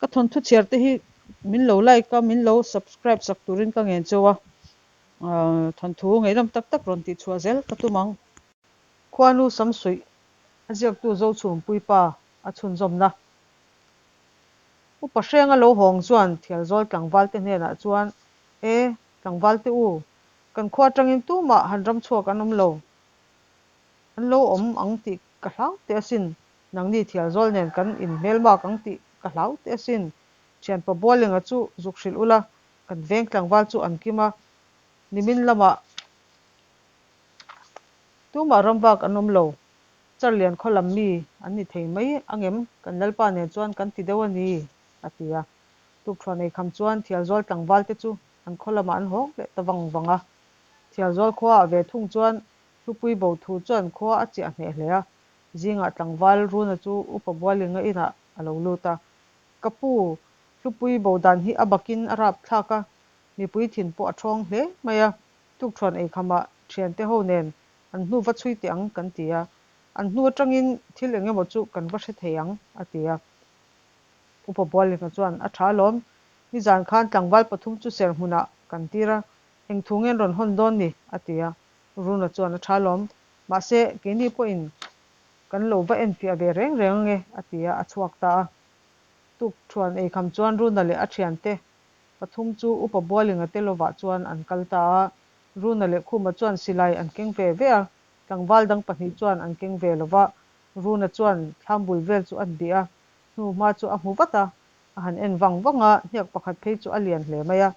Ka thawnthu chhiar te hi min lo like a, min lo subscribe sak turin ka ngen cheu a, thawnthu ngeihnawm tak tak rawn tih chhuah zel ka tum ang. Khuanu Samsuih a ziaktu Zochhumpuii pa a chhunzawmna. Upa Hrenga lo hawng chuan Thialzawl tlangvalte hnenah chuan, E, tlangvalte u, kan khua atangin tumah han ram chhuak an awm lo. An lo awm ang tih ka hlau teh asin. Nangni Thialzawl nen kan inhmelmak ang tih ka hlau teh asin. Thianpa Bualenga chu zuk hrilh ula, kan veng tlangval chu an kim a, nimin lamah tumah ramvak an awm lo. Charlian khaw lam mi an ni thei mai angem kan Lalpa nen chuan kan ti deuh a ni, a ti a. Tukṭhuan ei kham chuan Thialzawl tlangval te chu an khaw lamah an hawng leh ta vang vang a. Thialzawl khuaah ve thung chuan Hlupui bo thu chuan khua a chiah hneh hle a. Zingah tlangval Runa chu Upa Bualinga inah a lo lut a. Ka pu, Hlupui bo dan hi a bakin a rapthlak a, mipui thin pawh a ṭhawng hle mai a. Tukṭhuan ei khamah ṭhiante ho nen an hnu va chhui teh ang kan ti a, an hnu atangin thil eng emaw chu kan va hre thei ang, a ti a. Upa Bualinga chuan, A tha alawm, nizan khan tlangval pathum chu ser hmunah kan tir a, eng thu nge an rawn hawn dawn ni? a ti a. Runa chuan, A tha alawm, mahse keini pawhin kan lo va enfiah ve reng reng ange, a ti a, a chhuak ta a. Tukṭhuan eikham chuan Runa leh a thiante pathum chu Upa Bualinga te lovah chuan an kal ta a. Runa leh Khuma chuan silai an keng ve ve a, tlangval dang pahnih chuan an keng ve lo va. Runa chuan thlam bul vel chu a bih a, hnu hma chu a hmu vat a, a han en vang vang a, hniak pakhat phei chu a lian hle mai a.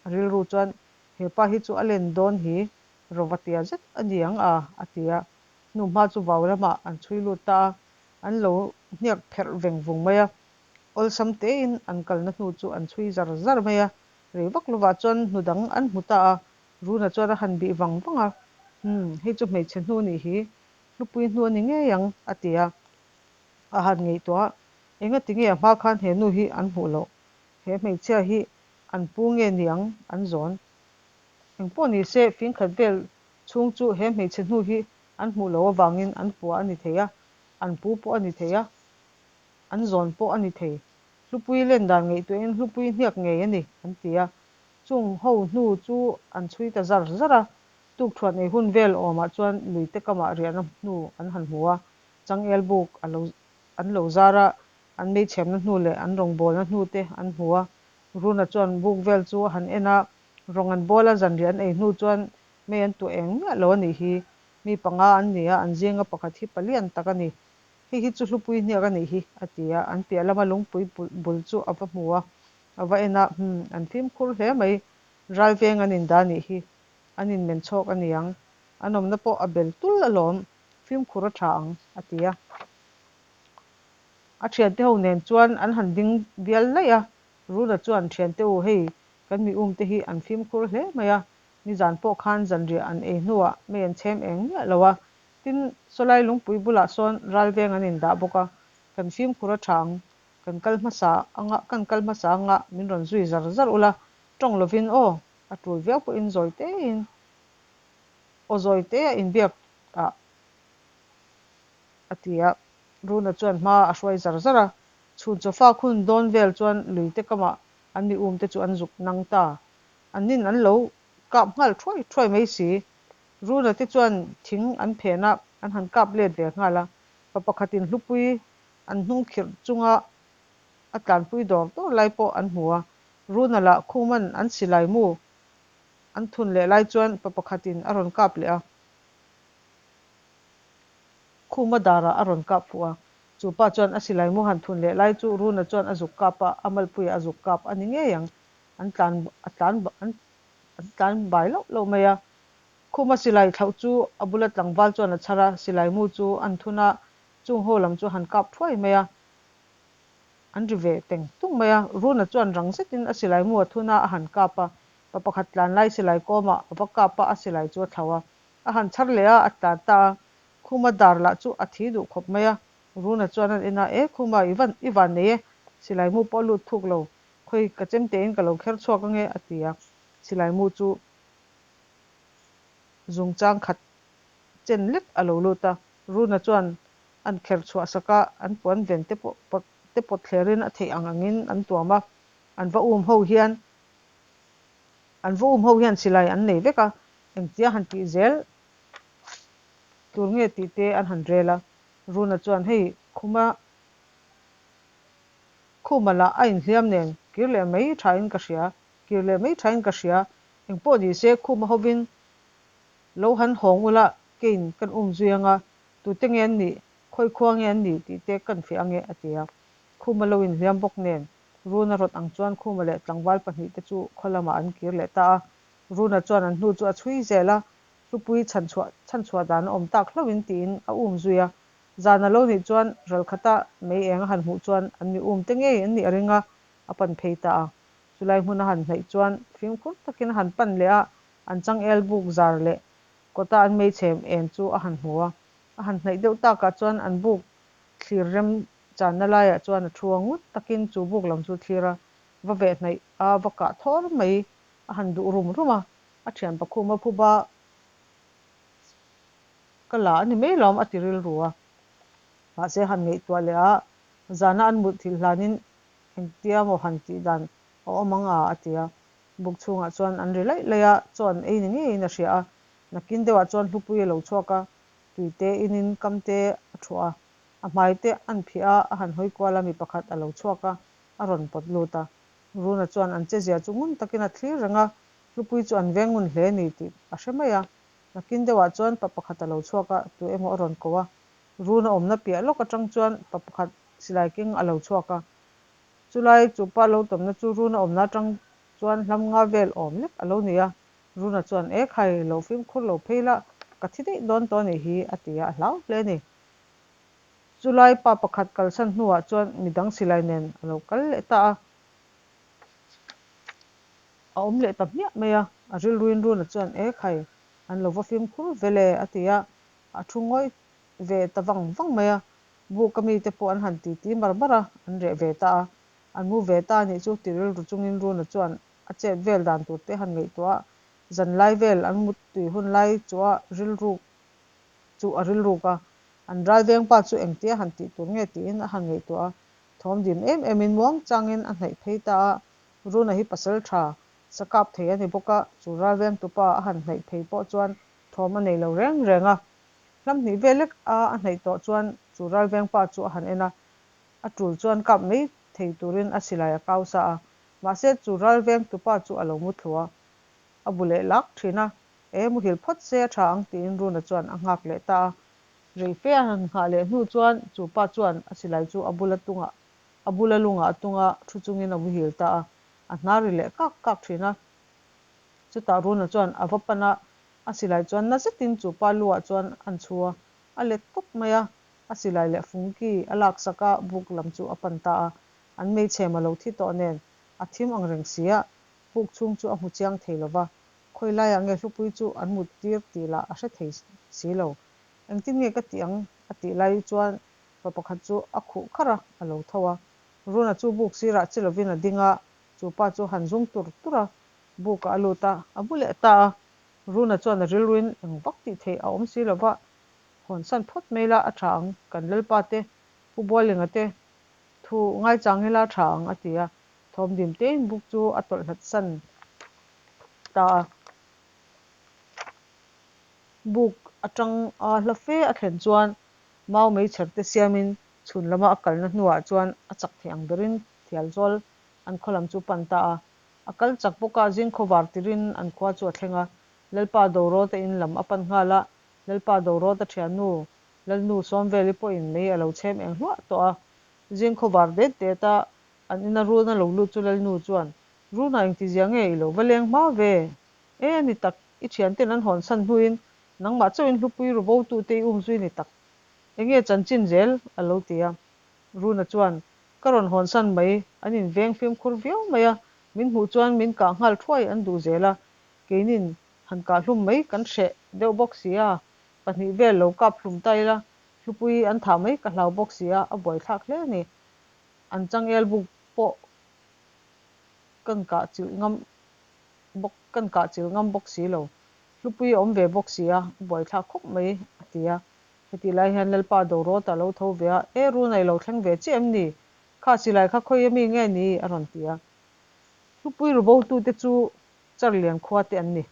A rilru chuan, He pa hi chu a len dawn hi rawva tia zet a ni ang a, a ti a. Hnu hma chu vau lamah an chhui lut ta a, an lo hniak pherh veng vung mai a. Awlsam tein an kalna hnu chu an chhui zar zar mai a, rei vak lovah chuan hnu dang an hmu ta a, Runa chuan a han bih vang vang a, Umm, hei chu hmeichhe hnu nih hi, hlupui hnu a ni ngei ang, a ti a. A han ngaihtuah a, Engati nge a hma khan he nu hi an hmuh loh? He hmeichhia hi an pu nge niang an zawn? Engpawh ni se, fingkhat vel chhung chu he hmeichhe hnu hi an hmuh loh avangin an pua a ni thei a, an pu pawh a ni thei a. An zawn pawh a ni thei. Hlupui len dan ngaihtuahin hlupui hniak ngei a ni, an ti a. Chung ho hnu chu an chhui ta zar zar a. Tukṭhuan ei hun vel awmah chuan luite kamah riahna hnu an han hmu a. Changel buk a lo an lo zar a, an meichhemna hnu leh an rawngbawlna hnu te an hmu a. Runa chuan buk vel chu a han en a, rawng an bawl a, zanriah an ei hnu chuan mei an tuah eng miah lo a nih hi. Mi panga an ni a, an zinga pakhat hi palian tak a ni. Hei hi chu hlupui hniak a nih hi, a ti a. An piah lama lungpui bul chu a va hmu a, a va en a, Hum, an fimkhur hle mai, ral veng an indah a nih hi, an inmen chhawk a ni ang, an awmna pawh a bel tul alawm, fimkhur a tha ang, a ti a. A thiante ho nen chuan an han ding bial laih a, Runa chuan, Thiante u, hei kan mi umte hi an fimkhur hle mai a, nizan pawh khan zanriah an ei hnuah mei an chhem eng miah lo a, Tin, sawlai lungpui bulah sawn ralveng an indah bawk a, kan fimkhur a tha ang, kan kal hmasa anga, kan kal hmasa anga min rawn zui zar zar ula, tawng lovin aw, a tul viau pawhin zawi tein, aw zawi te a inbiak ah a ti a. Runa chuan hma a hruai zar zar a, chhun chawfak hun dawn vel chuan luite kamah an mi umte chu an zuk nang ta, annin an lo kap nghal thuai thuai mai si. Runa te chuan thing an phen a, an han kap let ve nghal a. Pa pakhatin hlupui an hnung khirh chunga a tlanpui dawr dawr lai pawh an hmu a. Runa lah Khuman an silai mu an thun leh lai chuan pa pakhatin a rawn kap leh a. Khuma darah a rawn kap fuh a. Chu pa chuan a silai mu han thun leh lai chu Runa chuan a zuk kap a, a malpuiah a zuk kap a ni ngei ang. An tlan a tlan an An tlan bai loh loh mai a. Khuma silai thlauh chu a bula tlangval chuan a chhar a, silai mu chu an thun a, chung ho lam chu a han kap thuai mai a. An ri ve teng tung mai a. Runa chuan rang zetin a silai mu a thun a, a han kap a. Pa pakhat tlan lai silai kawmah a va kap a, a silai chu a thlauh a. A han chhar leh a, a tlan ta a. Khuma dar lah chu a thi duh khawp mai a. Runa chuan an en a, E Khuma, i van i van nei e, silai mu pawh a lut thuk lo. Khawi ka chem tein ka lo kher chhuak ange a ti a, silai mu chu zungchang khat chen lek a lo lut a, Runa chuan an kher chhuah sak a, an puan ven te pawh pawt te pawt thlerin a theih ang angin an tuam a, an va um ho hian an va um ho hian silai an nei vek a, engtia han tih zel tur nge tih te an han rel a. Runa chuan hei khuma khuma lah a inhliam nen kir leh mai thain ka hria, kir leh mai thain ka hria, engpawh ni se khuma hovin lo han hawng ula keiin kan um zui anga tute nge an nih, khawi khua nge an nih tih te kan fiah ange a ti a. Khuma lo inhliam bawk nen Runa rawt ang chuan Khuma leh tlangval pahnihte chu khaw lamah an kir leh ta a. Runa chuan an hnu chu a chhui zel a, Hlupui chhanchhuah chhanchhuah dan a awm tak hlauhin tiin a um zui a. Zan a lo nih chuan ralkhata mei eng a han hmuh chuan an mi um te ngei an nih a ring a, a pan phei ta a. Chulai hmun a han hnaih chuan fimkhur takin a han pan leh a, an changel buk zar leh kawta an meichhem en chu a han hmu a. A han hnaih deuh takah chuan an buk thlir rem channa laiah chuan a thu a, ngut takin chu buk lam chu thlir a, va veh hnaih a, va kah thawr mai a han duh rum rum a, a thian pakhum a phuba ka la a ni mai lawm a ti rilru a, mahse han ngaihtuah leh a, zana an mut thilh hlanin engtia maw han tih dan a awm ang a a ti a, buk chhungah chuan an ri laih laih a, chaw an ei ni ngeiin a hria a, nakin deuhah chuan hlupui a lo chhuak a, tuite inin kamte a thuah a. A hmai te an phih a, a han hawi kual a, mi pakhat a lo chhuak a, a rawn pawt lut a. Runa chuan an chezia chu ngun takin a thlir reng a, Hlupui chu an veng ngun hle ni tih a hre mai a. Nakin deuhah chuan pa pakhat a lo chhuak a, tu emaw a rawn ko a. Runa awmna piah lawk atang chuan pa pakhat silai keng a lo chhuak a. Chulai chu pa lo tawmna chu Runa awmna atang chuan hlam nga vel awm lek a lo ni a. Runa chuan, E khai, lo fimkhur lo phei la, ka thi daih dawn tawh a nih hi, a ti a, a hlau hle a ni. Chulai pa pakhat kalsan hnuah chuan midang silai nen a lo kal leh ta a, a awm leh ta hmiah mai a, a rilruin Runa chuan E khai, an lo va fimkhur vel e a ti a, a thu ngawih ve ta vang vang mai a, buk a mite pawh an han titi mar mar a, an reh ve ta a, an mu ve ta a nih chu ti rilru chungin Runa chuan a chet vel dan tur te han ngaihtuah a, zanlai vel an muttui hun lai chu a rilru chu a rilruk a, an ralveng pa chu engtia han tih tur nge tiin a han ngaihtuah a, thawm dim em emin muang changin a hnaih phei ta a, Runa hi pasal tha sa kap thei a ni bawk a, chu ralveng tupa a han hnaih phei pawh chuan thawm a nei lo reng reng a, hlam hnih vel lek a a hnaih tawh chuan chu ralveng pa chu a han en a, a tul chuan kap mai thei turin a silai a kau sa a, mahse chu ralveng tupa chu a lo mu thlu a, a bu leh lak thin a, E, muhil phawt se a tha ang tiin Runa chuan a nghak leh ta a. Reife a han nghah leh hnu chuan chu pa chuan a silai chu a bula tungah a bula lungah a tunga thu chungin a muhil ta a, a hnar ri leh kak kak thin a. Chutah Runa chuan a va pan a, a silai chuan na zetin chu pa luah chuan an chhu a, a let tawp mai a, a silai leh fungki a laksak a, buk lam chu a pan ta a. An meichhem a lo thi tawh nen a thim ang reng si a, buk chhung chu a hmu chiang thei lo va, Khawi laiah nge Hlupui chu an mut tir tih lah a hre thei si lo. Engtin nge ka tih ang? a tih lai chuan pa pakhat chu a khuh kharh a, a lo tho a. Runa chu buk sirah che lovin a ding a, chu pa chu han zum tur tur a, bukah a lut a, a mu leh ta a. Runa chuan a rilruin eng vak tih theih a awm si lo va, Hawnsan phawt mai la a tha ang, kan Lalpa te, Pu Bualinga te thu ngaichang ila a tha ang, a ti a. Thawm dim tein buk chu a tawlh hlat san ta a. Buk atang a hla fe a thlen chuan mau meichher te siamin chhun lama a kalna hnuah chuan a chak thei ang berin Thialzawl an khaw lam chu pan ta a. A kal chak bawk a, zing khawvar tirin an khua chu a thleng a. Lalpa Dorawta in lam a pan nghal a, Lalpa Dorawta thiannu Lalnu Sawmveli pawhin mei a lo chhem eng hluah tawh a. Zing khawvar det det a An ina Runa lo lut chu Lalnu chuan, Runa engtizia nge i lo va leng hma ve? E a ni tak, i thianten an hawn san hnuin nangmah chauhin hlupui ru bo tute i umzui ni tak. Enge chanchin zel? a lo ti a. Runa chuan, Ka rawn hawn san mai, an inveng fimkhur viau mai a, min hmuh chuan min kah nghal thuai an duh zel a, keinin han kah hlum mai kan hreh deuh bawk si a, pahnih vel lo kap hlum ta ila, hlupui an thah mai ka hlau bawk si a, a buaithlak hle a ni. An changel buk pawh kan kah chilh ngam bawk kan kah chilh ngam bawk si lo. Hlupui a awm ve bawk si a, a buaithlak khawp mai, a ti a. Hetih lai hian Lalpa Dorawta lo tho ve a, E Runa i lo thleng ve chiah em ni? Kha silai kha khawi ami nge ni? a rawn ti a. Hlupui rubotute chu Charlian khua te an ni.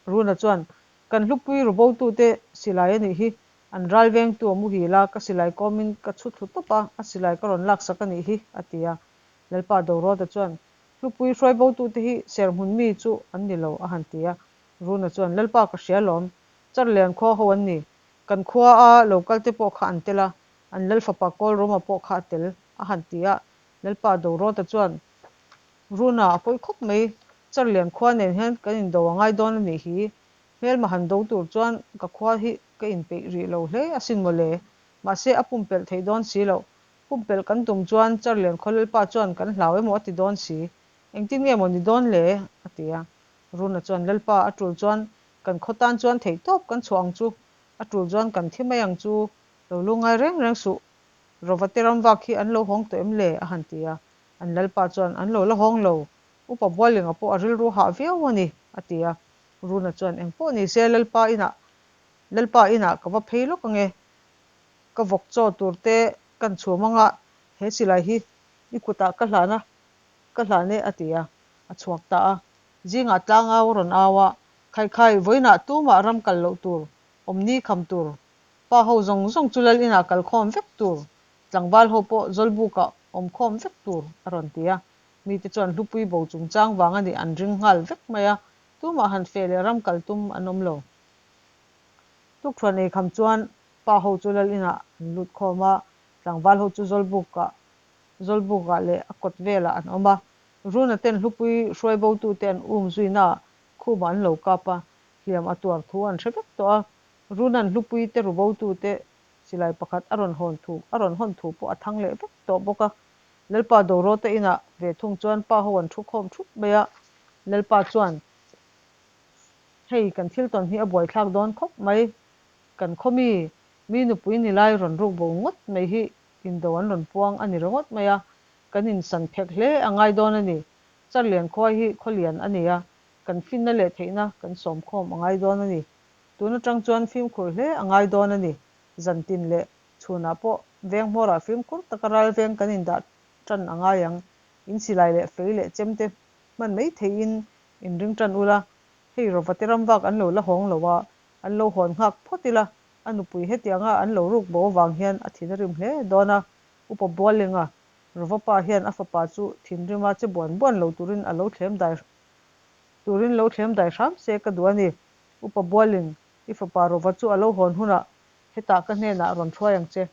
Runa chuan, Kan hlupui rubotute silai a nih hi, an ral vengtu a muhil a, ka silai kawmin ka chhu thlu tawp a, a silai ka rawn laksak a nih hi, a ti a. Lalpa Doruata chuan, Hlupui hruaibotute hi serhmun mi chu an ni lo, a han ti a. Runa chuan, Lalpa ka hria lawm, Charlian khua ho an ni. Kan khua a lo kal te pawh kha an tel a, an Lalfapa Kawlruma pawh kha a tel, a han ti a. Lalpa Doruata chuan, Runa a pawi khawp mai, Charlian khua nen hian kan indo a ngai dawn a nih hi. Hmelma han do tur chuan ka khua hi ka inpeih rih lo hle asin mawle. Mahse a pumpelh theih dawn si loh. Pumpelh kan tum chuan Charlian khaw Lalpa chuan kan hlau emaw a ti dawn si. Engtin nge maw ni dawn le? a ti a. Runa chuan Lalpa a tul chuan kan khaw tan chuan theihtawp kan chhuah ang chu. A tul chuan kan thi mai ang chu. Lo lungngai reng reng suh. Rovate ramvak hi an lo hawng tawh em le? a han ti a. An Lalpa chuan an lo la hawng lo. Upa Bualinga pawh a rilru hah viau a ni, a ti a. Runa chuan eng pawh ni se Lalpa inah Lalpa inah ka va phei lawk ange. Ka vawk chaw tur te kan chhum anga he silai hi i kutah ka hlan a, ka hlan e, a ti a. A chhuak ta a. Zingah tlangau a rawn au a, Khaikhai, vawiinah tumah ram kal loh tur, awmni kham tur, pa ho zawng zawng chu lal inah kal khawm vek tur, tlangval ho pawh zawlbukah awm khawm vek tur, a rawn ti a. Mite chuan hlupui bo chungchang vang a nih an ring nghal vek mai a, tumah han feh leh ram kal tum an awm lo. Tukthuan ei kham chuan pa ho chu lal inah an lut khawm a, tlangval ho chu Zawlbukah Zawlbukah leh a kawt velah an awm a. Runa ten hlupui hruai botute an um zuinaah khumah an lo kap a, hliam a tuar thu an hre vek tawh a. Runa'n hlupui te ru botute silai pakhat a rawn hawn thu a rawn hawn thu pawh a thang leh vek tawh bawk a. Lalpa Dorota inah ve thung chuan pa ho an thu khawm thup mai a, Lalpa chuan, Hei, kan thil tawn hi a buaithlak dawn khawp mai, kan khaw mi, mi nupui ni lai rawn ruk bo ngawt mai hi indo an rawn puang a ni ringawt mai a, kan insan phek hle a ngai dawn a ni. Charlian khua hi khaw lian a ni a, kan finna leh theihna kan sawm khawm a ngai dawn a ni. Tun atang chuan fimkhur hle a ngai dawn a ni, zantin leh Chhunah pawh veng hmawrah fimkhur taka ral veng kan indah tan a ngai ang. In silai leh fei leh chem te hman mai theihin in ring tan ula, hei Rovate ramvak an lo la hawng lo a, an lo hawn nghak phawt ila, a nupui hetianga an lo ruk bo avang hian a thin a rim hle dawn a. Upa Bualenga, Rova pa hian a fapa chu thinrima che buan buan lo turin a lo thlem dai turin lo thlem dai hram se ka duh a ni. Upa Bualing, i fapa Rova chu a lo hawn hunah Hetah ka hnenah rawn hruai ang che.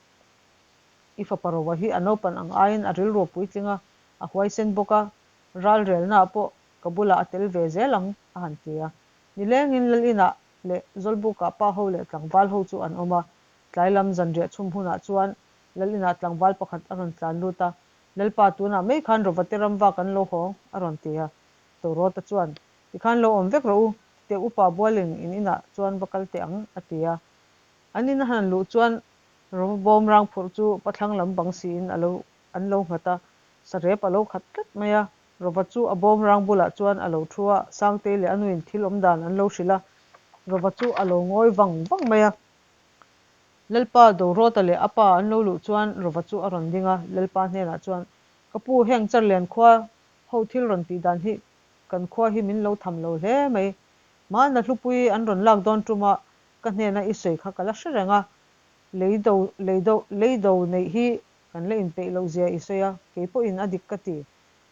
I fapa Rova hi a naupan ang aiin a rilru a puitling a, a huaisen bawk a, ral relnaah pawh ka bulah a tel ve zel ang, a han ti a. Nilengin Lal inah leh Zawlbukah pa ho leh tlangval ho chu an awm a. Tlai lam zanriah chhum hunah chuan Lal inah tlangval pakhat a rawn tlan lut a, Lalpa tunah mai khan Rova te ram vak an lo hawng, a rawn ti a. Tawrawta chuan, Tikhan lo awm vek rawh u, titeh upa Bualing in inah chuan va kal teh ang, a ti a. An in a han luh chuan Rova bawm rang phurh chu pathlang lam bang siin a lo an lo nghat a, sarep a lo khat tlat mai a. Rova chu a bawm rang bulah chuan a lo thu a, Sangtei leh a nuin thil awm dan an lo hrilh a. Rova chu a lo ngawi vang vang mai a. Lalpa Dorawta leh a pa an lo luh chuan Rova chu a rawn ding a, Lalpa hnenah chuan, Ka pu, heng Charlian khua ho thil rawn tih dan hi kan khua hi min lo tham lo hle mai. Mahna hlupui an rawn lak dawn ṭuma Ka hnena i sawi kha ka la hre reng a, lei do, lei do, lei do neih hi kan la inpeih loh zia i sawi a, kei pawhin a dik ka ti.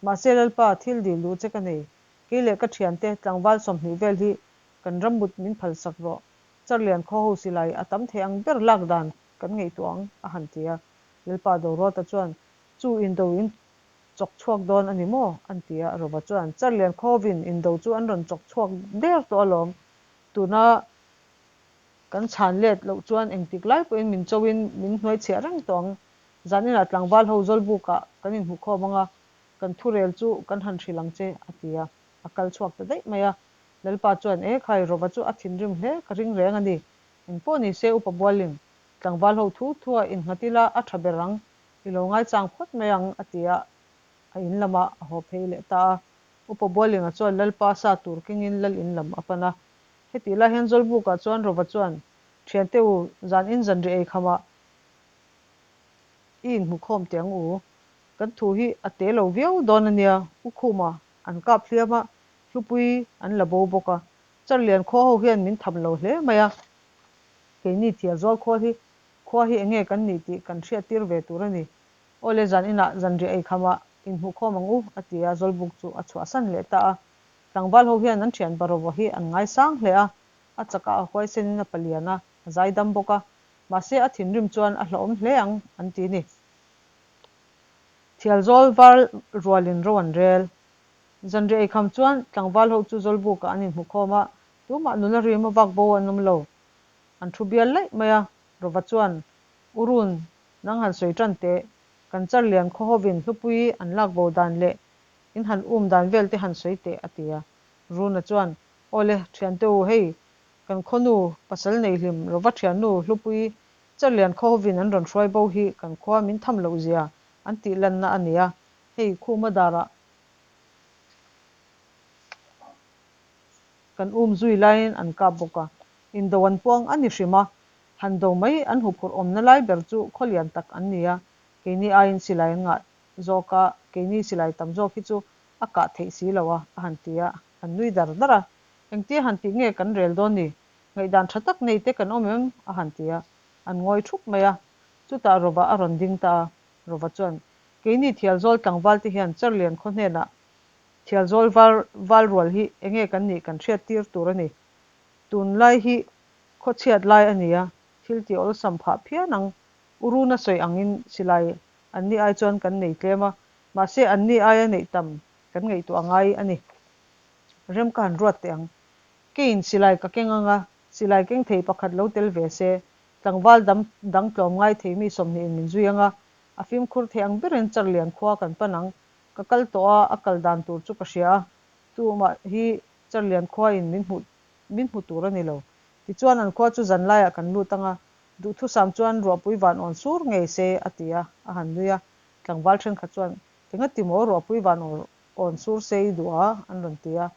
Mahse Lalpa, thil dil duh che ka nei. Kei leh ka thiante, tlangval 20 vel hi kan rammut min phalsak rawh. Charlian khaw ho silai a tam thei ang ber lak dan kan ngaihtuah ang, a han ti a. Lalpa Doruata chuan, Chu indo in chawk chhuak dawn a ni maw? an ti a. Rova chuan, Charlian khawvin indo chu an rawn chawk chhuak der tawh alawm. Tuna kan chhan let loh chuan engtik lai pawhin min chauhin min hnuaichhiah reng tawh ang. Zaninah tlangval ho Zawlbukah kan inhmu khawm ang a, kan thurel chu kan han hrilh ang che, a ti a. A kal chhuak ta daih mai a. Lalpa chuan, E khai, Rova chu a thinrim hle ka ring reng a ni. Engpawh ni se Upa Bualin, tlangval ho thu thua innghat ila a tha ber ang, i lo ngaichang phawt mai ang, a ti a. A in lamah a haw phei leh ta a. Upa Bualinga chuan Lalpa sa tur kengin Lal in lam a pan a. Hetih lai hian Zawlbukah chuan Rova chuan, Thiante u, zan in zanriah ei khamah I inhmukhawm teh ang u. Kan thu hi a te lo viau dawn a nia. U Khuma an kap hliam a, Hlupuii an la bo bawk a. Charlian khua ho hian min tham lo hle mai a. Keini Thialzawl khual hi khua hi enge kan nih tih kan hriattir ve tur a ni. Aw le zan inah zanriah ei khamah inhmuhkhawm ang u, a ti a, Zawlbuk chu a chhuahsan leh ta a. Tlangval ho hian an thian Barova hi an ngaisang hle a, a chakah a huaisenin a palian a, a zaidam bawk a, mahse a thinrim chuan a hlauhawm hle ang an ti ni. Thialzawl var rualin ro an rel. Zanriah ei kham chuan tlangval ho chu Zawlbukah an inhmukhawm a, tumah nula rima vak bo an awm lo. An thu bial laih mai a, Rova chuan, U Run, nang han sawi tan teh, kan Charlian khawhovin hlupui an lak bo dan leh in han um dan vel te han sawi teh, a ti a. Runa chuan, Aw le, thiante u, hei, kan khawnu pasal nei hlim Rova thiannu hlupui Charlian khawhovin an rawn hruai bo hi kan khua min tham loh zia an tih lanna a ni a, hei Khuma darah kan um zui laiin an kap bawk a, indo an puang a ni hrim a, han do mai an huphurh awmna lai ber chu khaw lian tak an ni a, keini aiin silai an ngah zawk a, keini silai tam zawk hi chu a kah theih si lo a, a han ti a, an nui dar dar a, engtia han tih nge kan rel dawn ni, ngaihdan tha tak nei te kan awm em? a han ti a, an ngawi thup mai a, chutah Rova a rawn ding ta a, Rova chuan, Keini Thialzawl tlangval te hian Charlian khaw hnenah Thialzawl val val rual hi enge kan nih kan hriat tir tur a ni. Tunlai hi khawchhiat lai a ni a, thil ti awlsam phah phian ang. U Runa sawi angin silai an ni ai chuan kan nei tlem a, mahse an ni aia neih tam kan ngaihtuah ngai a ni. Rem ka han ruat teh ang. Keiin silai ka keng ang a, silai keng thei pakhat lo tel ve se, tlangval dam dang tlawm ngai thei mi sawmhnihin min zui ang a, a fimkhur thei ang berin Charlian khua kan pan ang. Ka kal tawh a, a kal dan tur chu ka hria a, tumah hi Charlian khuain min hmuh min hmu tur a ni lo. Tichuan an khua chu zan laiah kan lut ang a, duhthusam chuan ruahpui van awn sur ngei se a ti a, a han nui a. Tlangval thenkhat chuan, Engati maw ruahpui van awn sur se i duh a? an rawn ti a.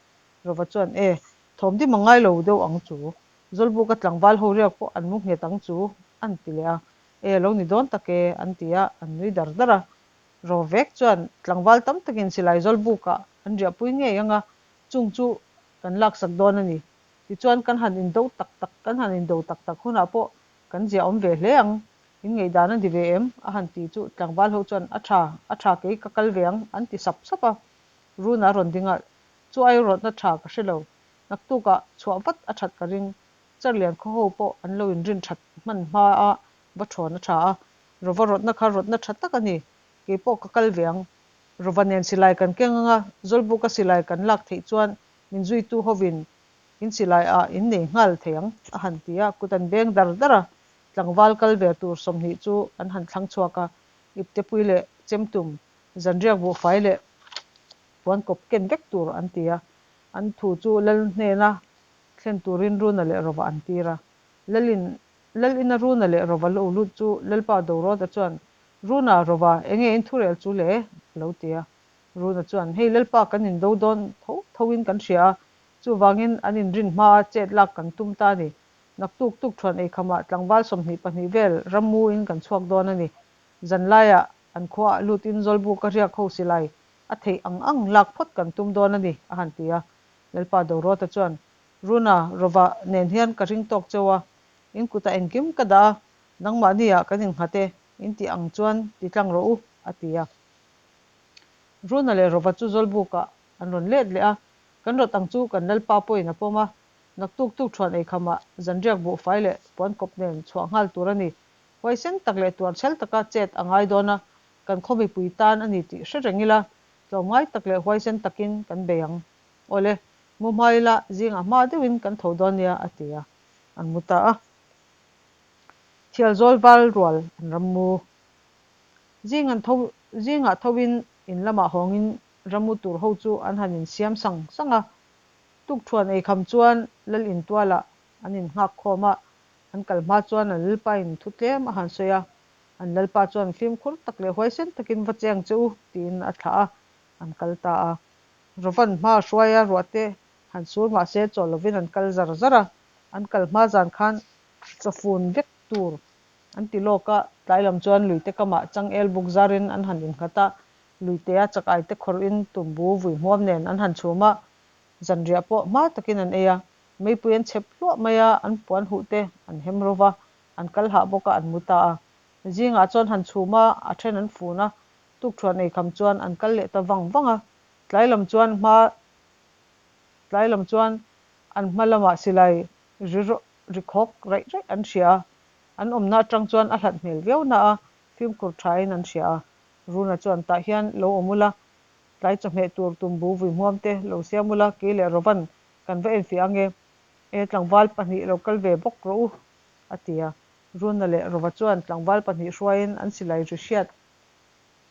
Rova chuan, E, thawmdim a ngai lo deuh ang chu. Zawlbuka tlangval ho riak pawh an mu nghet ang chu, an ti leh a. E, lo ni dawn tak e, an ti a, an nui dar dar a. Ro vek chuan tlangval tam takin silai Zawlbukah an riahpui ngei ang a, chung chu kan laksak dawn a ni. Tichuan kan han indo tak tak, kan han indo tak tak hunah pawh kan ziahawm ve hle ang, in ngaihdan a ni ve em? a han ti chu tlangval ho chuan a tha, a tha kei ka kal ve ang an ti sap sap a. Runa a rawn ding a, chu ai rawtna tha ka hre lo, naktukah chhuah vat a that ka ring, Charlian khaw ho pawh an lo inrin that hman hma a va thawn a tha a, Rova rawtna kha rawtna tha tak a ni, kei pawh ka kal ve ang. Rova nen silai kan keng ang a, Zawlbuka silai kan lak theih chuan min zuitu hovin in silai ah in nei nghal thei ang, a han ti a, kut an beng dar dar a, tlangval kal ve tur 20 chu an han thlang chhuak a, iptepui leh chemtum, zanriak buhfai leh puan kawp ken vek tur an ti a, an thu chu Lal hnena thlen turin Runa leh Rova an tir a, Lalin Lal ina Runa leh Rova lo lut chu Lalpa Dorawta chuan, Runa, Rova, enge in thurel chu le? a lo ti a. Runa chuan, Hei Lalpa kan indo dawn tho thoin kan hria a, chuvangin an inrin hmaa chet lak kan tum ta a ni. Naktuk tuk thuan eikhamah tlangval 22 vel rammu in kan chhuak dawn a ni. Zanlaiah an khuaah lutin Zawlbuka riak ho silai a theih ang ang lak phawt kan tum dawn a ni, a han ti a. Lalpa Dorawta chuan, Runa, Rova nen hian ka ring tawk cheu a, in kutah engkim ka dah a, nangmahniah kan innghat e, in tih ang chuan ti tlang rawh u, a ti a. Runa leh Rova chu Zawlbukah an rawn let leh a, kan rawt ang chu kan Lalpa pawhin a pawm a, naktuk tuk thuan eikhamah zanriak buhfai leh puankawp nen chhuah nghal tur a ni. Huaisen tak leh tuarchhel taka chet a ngai dawn a, kan khaw mipui tan a ni tih hre reng ila, tlawmngai tak leh huaisen takin kan bei ang. Awle, mu hma ila zingah hma deuhin kan tho dawn nia, a ti a, an mu ta a. Thialzawl val rual an ram mu. Zing an tho, zingah thoin in lamah hawngin rammu tur ho chu an han insiam sang sang a. Tukthuan eikham chuan lal intualah an innghak khawm a, an kal hma chuan an lalpain thu tlem a han sawi a. An lalpa chuan fimkhur tak leh huaisen takin va cheng che u tiin a thlah a, an kal ta a. Rovan hma hruaia ruahte han sur mah se chaw lovin an kal zar zar a, an kal hma zan khan chawfun vek tur an ti lawk a, Tlai lam chuan luite kamah changel buk zarin an han innghat a, luitea chakai te khawrhin tumbu vui hmuam nen an han chhum a, zanriah pawh hma takin an ei a. Meipui an chhep hluah mai a, an puan huh te an hem ro va, an kal hah bawk a, an mu ta a. Zingah chuan han chhum a, a then an fun a, tukṭhuan eikham chuan an kal leh ta vang vang a. Tlai lam chuan hma tlai lam chuan an hma lamah silai ri ri khawk raih raih an hria a, an awmna atang chuan a hlat hmel viau na a, fimkhur thain an hria a. Runa chuan tah hian lo awm ula, tlai chawhmeh tur tumbu vui hmuam te lo siam ula, kei leh Rovan kan va enfiah ange, e tlangval pahnih lo kal ve bawk rawh u, a ti a. Runa leh Rova chuan tlangval pahnih hruaiin an silai ri hriat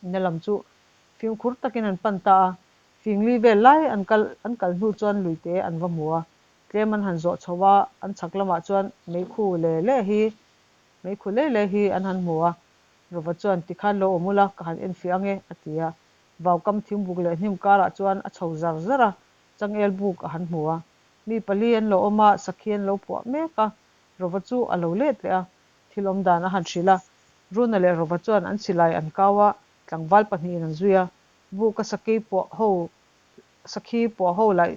na lam chu fimkhur takin an pan ta a. Fingli vel lai an kal an kal hnu chuan luite an va hmu a, tlem an han zawh chho a, an chhak lamah chuan meikhu le le hi meikhu le le hi an han hmu a. Rova chuan tikhan lo awm ula ka han enfiah ange a ti a. Vaukam thingbuk leh hnim karah chuan a chho zar zar a, changel buk a han hmu a. Mi pali an lo awm a, sakhi an lo phuah mek a, Rova chu a lo let leh a, thil awm dan a han hrilh a. Runa leh Rova chuan an silai an kau a, tlangval pahnihin an zui a. Buka sakei puah ho sakhi puah ho lah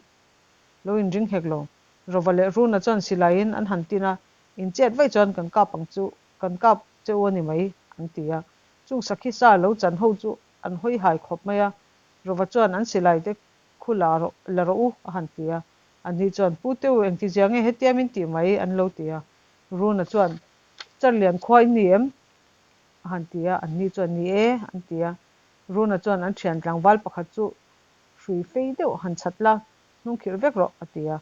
lo inring hek lo. Rova leh Runa chuan silaiin an han tin a, In chet vaih chuan kan kap ang chu, kan kap che u a ni mai, an ti a. Chung sakhi sa lo chan ho chu an hawi hai khawp mai a. Rova chuan an silai te khu la rawh, la rawh u, a han ti a. Anni chuan, Pu te u, engtizia nge hetia min tih mai? an lo ti a. Runa chuan, Charlian khua in ni em? a han ti a. Anni chuan, Ni e, an ti a. Runa chuan an thian tlangval pakhat chu hrui fei deuh han chhat la, hnungkhirh vek rawh, a ti a.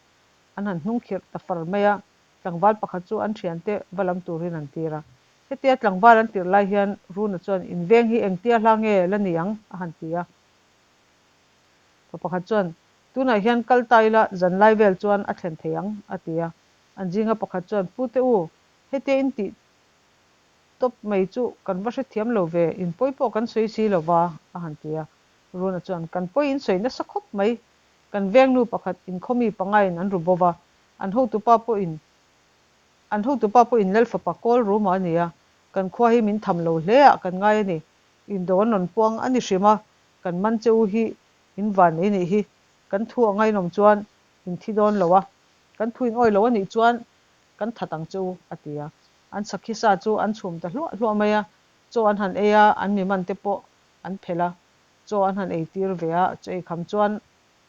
An han hnungkhirh ta far mai a, tlangval pakhat chu an thiante va lam turin an tir a. Hetia tlangval an tirh lai hian Runa chuan, Inveng hi engtia hla nge la ni ang? a han ti a. Pa pakhat chuan, Tunah hian kal ta ila zanlai vel chuan a thlen thei ang, a ti a. An zinga pakhat chuan, Pute u, hetia in tih tawp mai chu kan va hrethiam lo ve, in pawi pawh kan sawi si lo va, a han ti a. Runa chuan, Kan pawi in sawi nasa khawp mai, kan vengnu pakhat inkhawmi pangaiin an ru bo va, an hotupa pawhin an hotupa pawhin Lalfapa kawl ruma a ni a, kan khua hi min tham lo hle ah kan ngai a ni, indo an rawn puang a ni hrim a, kan man che u hi in van ei nih hi, kan thu a ngainawm chuan in thi dawn lo a, kan thu in awi lo a nih chuan kan that ang che u, a ti a. An sakhi sa chu an chhum ta hluah hluah mai a, chaw an han ei a, an mi man te pawh an phelh a, chaw an han ei tir ve a, chaw ei kham chuan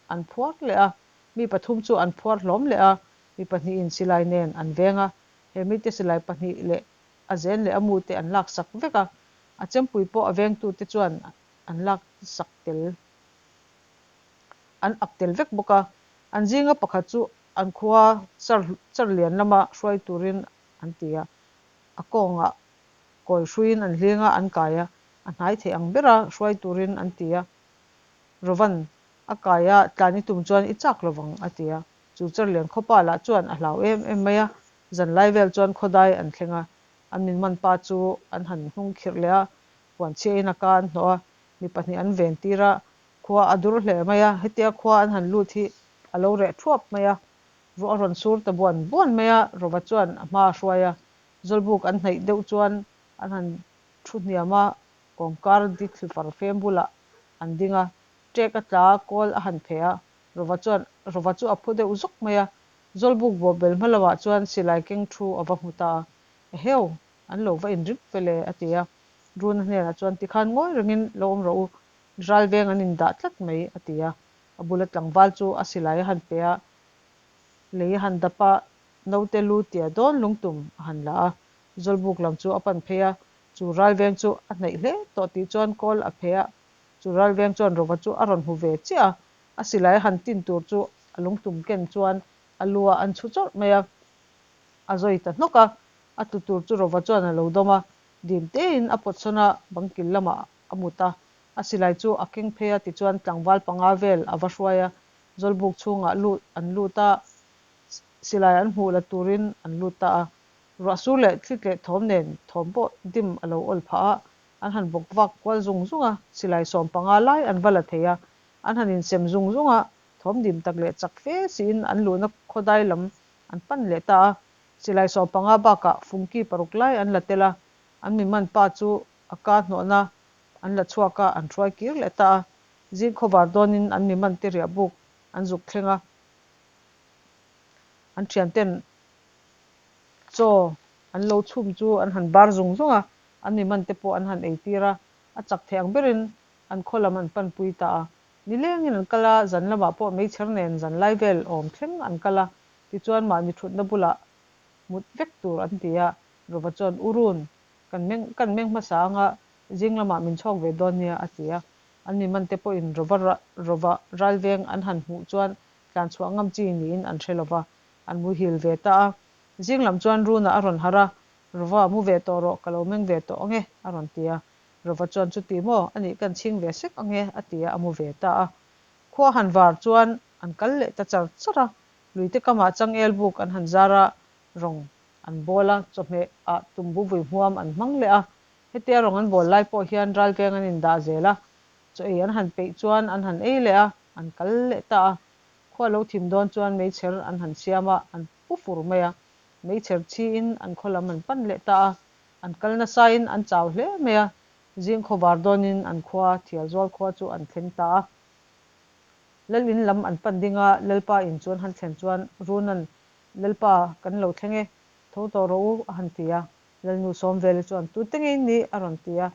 an phuar leh a, mi pathum chu an phuar hlawm leh a, mi pahnihin silai nen an veng a, he mite silai pahnih leh a zen leh a mu te an lak sak vek a, a chempui pawh a vengtute chuan an lak sak tel an ak tel vek bawk a, an zinga pakhat chu an khua char char lian lama hruai turin an ti a, a kawngah kawi hruiin an hling a, an kai a, a hnai thei ang bera hruai turin an ti a, Rovan a kai a, tlan i tum chuan i chak lovang a ti a, chu char lian khawpa lah chuan a hlau em em mai a, zanlai vel chuan khawdai an thleng a, an min man pa chu an han hnung khirh leh a, puanchhiain a ka an hnawh a, mi pahnih an ven tir a, khua a dur hle mai a, hetia khua an han lut hi a lo reh thuap mai a, ruah a rawn sur ta buan buan mai a, Rova chuan a hma a hruai a, Zawlbuk an hnaih deuh chuan an han thu hniam a, kawmkar di thlifar fem bulah an ding a, ṭek a tla a, kawl a han pheh a, Rova chuan Rova chu a phu deuh zawk mai a, Zawlbuk bawhbel hma lamah chuan silai keng thu a va hmu ta a, Eheu! An lo va inring fel e, a ti a. Runa hnenah chuan, Tikhan ngawi rengin lo awm rawh u, ral veng an indah tlat mai, a ti a. A bula tlangval chu a silai a han pe a, lei a han dap a, naute lu tia dawn lungtum a han la a. Zawlbuk lam chu a pan phei a, chu ral veng chu a hnaih hle tawh tih chuan kawl a phe a. Chu ral veng chuan Rova chu a rawn hmu ve chiah a, a silai a han tin tur chu a lungtum ken chuan a lu ah an chhu chawrh mai a. A zawi ta hnawk a, a tlu tur chu Rova chuan a lo dawm a, dim tein a pawt sawn a, bangkil lamah a mut a, a silai chu a keng phei a tichuan tlangval panga vel a va hruai a, Zawlbuk chhungah lut an lut a, silai an hmuh la turin an lut ta a, ruahsur leh thli tleh thawm nen thawm pawh dim a lo awl phah a, an han bawk vak kual zung zung a, silai 15 lai an va la thei a, an han insem zung zung a, thawm dim tak leh chak fe siin an luhna khawdai lam an pan leh ta a, silai 15 bakah fungki paruk lai an la tel a. An mi man pa chu a ka hnawhna an la chhuak a, an hruai kir leh ta a. Zing khawvar dawnin an mi man te riah buk an zuk thleng a. An thianten chaw an lo chhum chu an han bar zung zung a, an mi man te pawh an han eitir a, a chak thei ang berin an khaw lam an panpui ta a. Nilengin an kal a, zan lamah pawh meichher nen zan lai vel awm thleng an kal a, tichuan mahni thutna bulah mut vek tur an ti a, Rova chuan, U Run, kan meng kan meng hmasa anga zing lamah min chhawk ve dawn nia, a ti a. An mi mante pawhin Rova Rova ralveng an han hmuh chuan tlan chhuah ngam chi niin an hre lova, an muhil ve ta a. Zing lam chuan Runa a rawn harh a, Rova, mu ve tawh rawh, ka lo meng ve tawh ange, a rawn ti a. Rova chuan, Chuti maw, a nih kan chhing ve sek ange, a ti a, a mu ve ta a. Khua han var chuan an kal leh ta char char a, luite kamah changel buk an han zar a, rawng an bawl a, chawhmeh ah tumbu vui hmuam an hmang leh a. Hetia rawng an bawl lai pawh hian ralveng an indah zel a, chaw ei an han peih chuan an han ei leh a, an kal leh ta a. Khua lo thim dawn chuan meichher an han siam a, an pu fur mai a. Meichher chhiin an khaw lam an pan leh ta a. An kal nasain an chau hle mai a, zing khawvar dawnin an khua Thialzual khua chu an thleng ta a. Lal in lam an pan ding a, Lalpa in chu an han thlen chuan Runa'n, Lalpa, kan lo thleng e, tho tawh rawh u, a han ti a. Lalnu Sawmveli chuan, Tute nge in nih? a rawn ti a.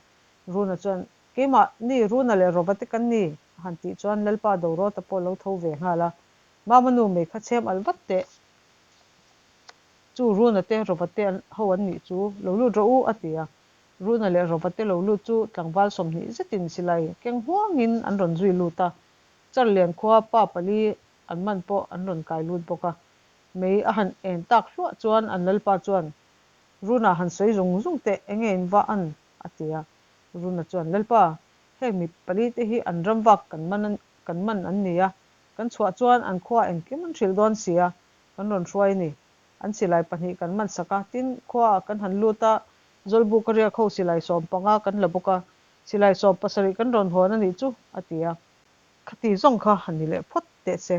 Runa chuan, Keimah ni Runa leh Rova te kan ni, a han tih chuan Lalpa Dorawta pawh lo tho ve nghal a. Mama nu mei kha chhem alh vat teh. Chu Runa te Rova te ho an nih chu, lo lut rawh u, a ti a. Runa leh Rova te lo lut chu tlangval 20 zetin silai keng huangin an rawn zui lut a. Charlian khua pa pali an man pawh an rawn kai lut bawk a. Mei a han en tak hluah chuan an Lalpa chuan, Runa han sawi zung zung teh, enge in va an? a ti a. Runa chuan, Lalpa, heng mi pali te hi an ram vak kan man kan man an ni a, kan chhuah chuan an khua engkim an hrilh dawn si a, kan rawn hruai a ni. An silai pahnih kan man sak a, tin, khuaah kan han lut a, Zawlbuk a riak ho silai 15 kan la bawk a, silai 17 kan rawn hawn a nih chu, a ti a. Khati zawng kha han ni leh phawt teh se.